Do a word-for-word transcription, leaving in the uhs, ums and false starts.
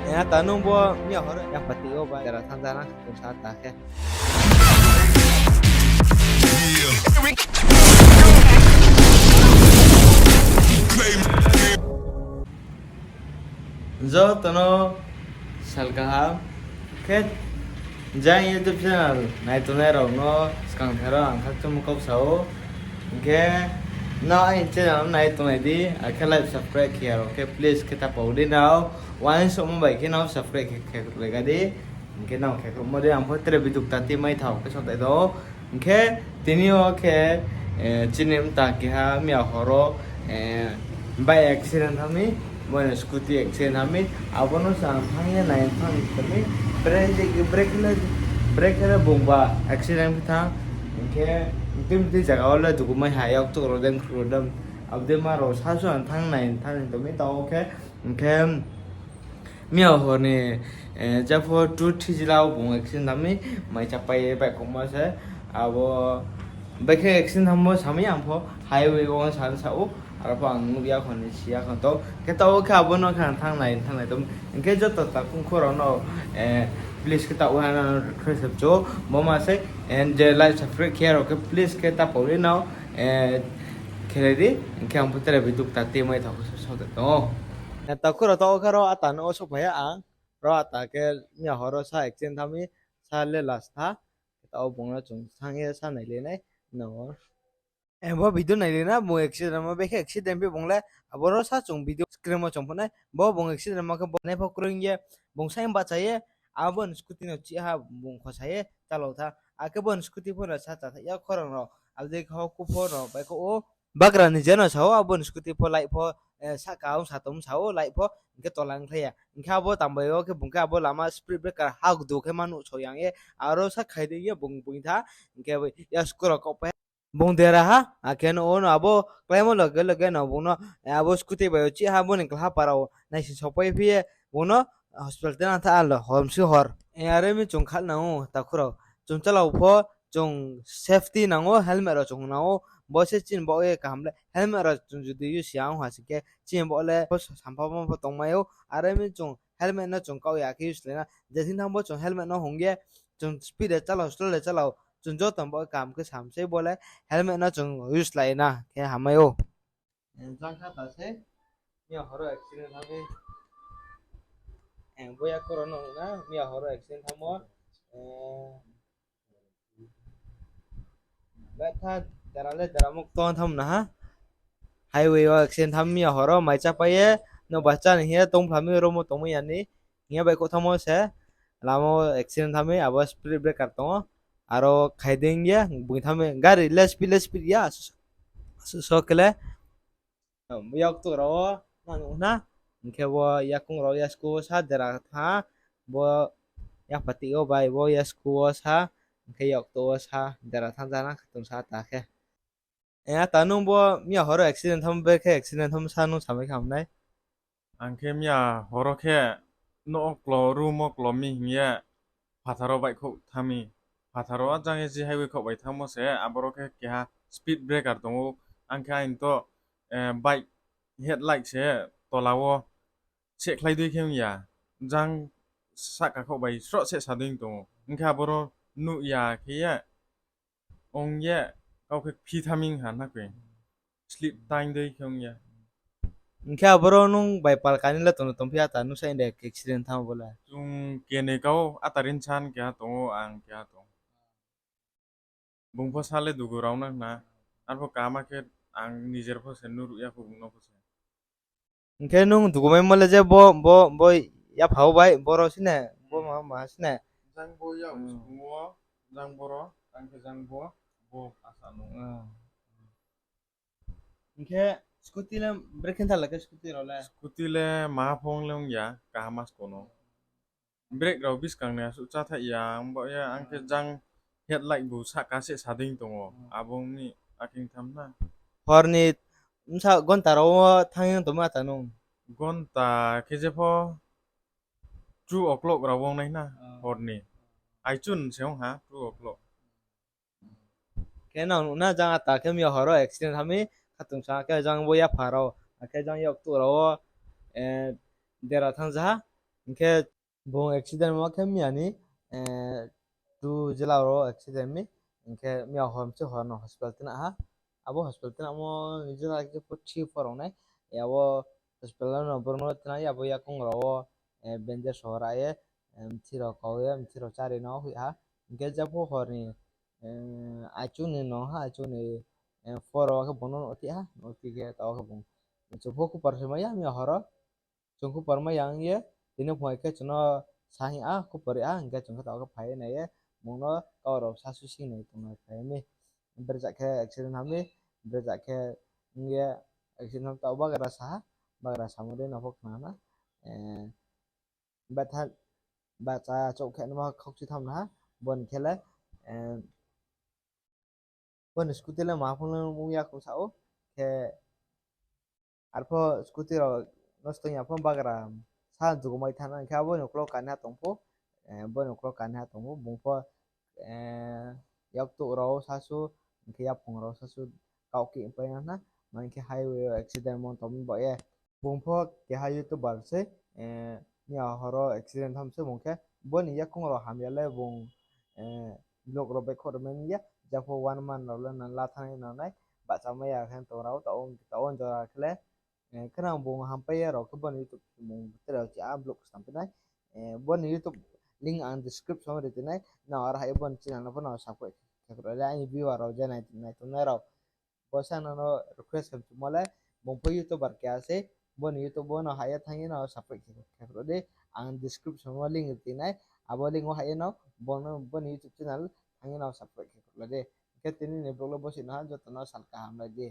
Ata nung bo miya horo yapati yo ba dera thangja na khatung sa ta khe. Joto no sal kaham khe jang YouTube channel nai tongnai rao no skang tharo ang khakchangmo kau sa ou. Hing khe nrao aini channel nai tongnai di, akhe like subscribe khe ya rao khe please khe ta pau di nrao. Uaingsouhmo bai khe nrao subscribe khe, khe lega di. Hing khe nrao khe khruhmo di, ang pho tre video kta ti mai thao khe sotai tong ou. Hing khe tini yo khe, chini mta keha miya horo bike accident thanng mi, bo ni scooty accident thanng mi, abo no se ang thanng ye nai thanng mi, brake, brake khe le bung ba accident khe thanng, hing khe tui mtui zaga wo le dugu mai ha, yaktuk rao dei, khruh rao dei, abo dei ma rao sasu ang thanng nai thanng ni tong mi taoh wo khe, hing khe miya hor ni, jepho two three jila wo bung accident thanng mi, mai chapai ye baihkhouhma se, abo, bekhe accident thanngmo sa mi ang pho highway wo sa sa ou, aro pho ang nuh ya kho ni si ya kho to, khe taoh wo khe abo no khe ang thanng nai thanng nai tong, hing khe joto takhu rao no, please khe taoh wo ha no request khe chu, bo ma se, je like subscribe khe ya rao khe please khe ta pau di nrao, khe lai di, hing khe ang pho tre video kta ti mai thao khe sotai tong ou. Takhu rao taoh wo khe ro ata no wo souhphai ya ang, ro ata khe miya horo sa accident thanng mi, sa le last tha, taoh wo bung no chung thanng ye sa nailai nai, no. Bo video nailai na, bung accident mo, bekhe accident phi bung le, abo ro sa chung video screen wo chung pho nai, bo bung accident mo khe bo nai pho kroi ye, bung sa bahcha ye, abo ni scooty no chih ha bung khosa ye chalao tha, akhe bo ni scooty pho no sa cha tha ya khorang rao, abo dei khe ho ku pho no baihkhouh ou, bagra ni je no sa ou, abo ni scooty pho light pho, sahka ong sa tong sa ou light pho, hing khe tola ongkhlai ya, hing khe abo tangbai wo khe bung khe abo lama speed breaker ha gdu khe ma nuhsao yang ye, aro sa khai dei ye bung bung tha, hing khe ya scooty rao kauhpai bung dera ha, akhe no wo no abo kláimo loge loge no bung no, abo scooty bai wo chih ha bo ni klaha para wo naising saopai phi ye, bung no hospital tenang tha alo homsi hor. Are mi chung khalnang ou takhu rao, chung chalao pho, chung safety nang ou, helmet rao chung nang ou, bo se chini baoh ye kaham le, helmet rao chung judi use ya ong ha sing khe chini baoh le sampha pho tongmai ou, are mi chung helmet no chung kaoh ya khe use lai na, je thing thanng bo chung helmet no hung ye, chung speed de chalao, slow de chalao, chung joto ni baoh kaham khe sam sei bo le, helmet no chung use lai na khe hammai ou. Jang kha ta se, miya horo accident thanng mi, bo ya koro no na, miya horo accident thanngmo, betha dera le dera muk tong tham na ha. Highway wo accident tham miya horo mai chapai ye, no bahcha ni hing ye tongphla mi romo tongmai ya ni, hing ye baihkhouh thanngmo se, lama wo accident tham mi abo speed breaker tong ou, aro khai dei ye bung tham mi gari le speed le speed ya, so khe le, yaktuk rao wo, ma nuh na, hing khe bo yakoung rao yasku wo sa dera tha, bo yapati yo bai bo yasku wo sa, hing khe yaktuk wo sa dera thanng ja na khatung sa ta khe. Ata nung bo miya horo accident tham, bekhe accident tham sa nung samai khe ham nai. Ang khe miya horo khe nouh wo klo, room wo klo mi hing ye phathar wo baihkhouh thanng mi. Phathar wo jang ye je highway khaoh bai thanngmo se, aboro khe keha speed breaker tong ou. Ang khe aini to, bike headlight se tola wo sehkhlai dei khe ong ya. Jang sahka khaoh bai sroh seh sa dei tong ou. Hing khe aboro nuh ya khe ye ong ye, kau khe phi thaming ha na khe. Slip taing dei khe ong ya. Hing khe aboro nung bai palkani le tong tongphi ya ta, nung sa de accident thanng bo le. Chung kene kau ata rinsan keha tong ou, ang keha tong. Bung pho sa le dugu rao na hna. Arpho kaham khe ang nijer pho se nuhruh ya pho bung no pho se. Hing khe nung dugumaimo le je bo, bo, bo yapha wo bai, boro sine, bo ma, ma sine. Jang bo yak sung wo, jang boro, ang khe jang bo, bo asa nung. Hing khe scooty le brake khe thala khe scooty rao le? Scooty le maha phone le ong ya, kaham masko no. Brake rao buskang ni asuh cháthaih ya, ang baoh ye ang khe jang headlight bu sahka se sa dei tong ou, abo ong ni aking tham na. Hor ni bsa gonta rao wo thanng ye tongma ta nung? Gonta khe jepho two o'clock rao ong nai na, hor ni. Aichun se ong ha, two o'clock. Khe nang nuh na jang ata khe miya hor wo accident ha mi, khatungsa khe jang bo yapha rao, akhe jang yaktuk rao wo, dera thanng ja ha. Hing khe bung accident ma khe miya ni, eh, two jila ro accident mi. Hing khe miya hor mse hor no hospital tina ha. Abo hospital tinamo jila khe pho three four rao nai. Abo hospital no boro no tina ye abo yakung rao wo, eh, bandage so ra ye, eh, mthi rao kau ye, mthi rao chári no hoih ha. Hing khe jepho hor ni, eh, aichu ni no ha, aichu ni, eh, four rao khe bung no nuh thi ha, nuh thi khe taoh khe bung. Chung pho khupor se mai ya miya hor o. Chung khupor mai ya ong ye, tini phung khe chung no sa hing a, khupor ri a, hing khe chung khe taoh khe phai ye nai ye, bung no kau rao sasu sing nai tongnai phai mi. Brejak khe accident ham mi, brejak khe ong ye, accident ham taoh bagra sa ha, bagra samo dei no pho khna na. Eh, batha, bacha chouh khe nma khaukchi tham na ha, bo ni khe le, eh, bo ni scooty le ma phung le mung ya khong sa ou, khe arpho scooty rao nosto ya pho bagra sa jugumai thanng na, hing khe abo ni uklau kaniha tong pho, eh, bo ni uklau kaniha tong pho, bung pho, eh, yaktouh rao sasu, hing khe yaphung rao sasu, kaoh khe pai na na, ma hing khe highway wo accident mo tong mi baoh ye. Bung pho keha YouTuber se, eh, miya hor o accident tham se bung khe, bo ni yakung rao hamya le bung, eh, vlog rao baihkhouh ri mai ya, jepho one month rao le nang la thanng nai nang nai, bahcha mai ya khe tong rao, taoh, taoh jora khe le, eh, khe nang bung hampai ye rao khe bo ni YouTube bung tre rao chi a vlog stam phi nai, eh, bo ni YouTube link ang description ri ti nai, nang aro hai bo ni channel no pho nang subscribe khe khruh le, aini viewer rao je nai, nai tongnai rao. Bo sa nang no request khe chumo le, bung pho YouTuber keha se, bo ni YouTube bo no hai ye thanng ye no subscribe khe, khe khruh di, ang description wo link ri ti nai, abo link wo hai ye no, bo no, bo ni YouTube channel thanng ye no subscribe khe khruh la di. Hing khe tini ni vlog le bo si no ha, joto no sal kaham lai di.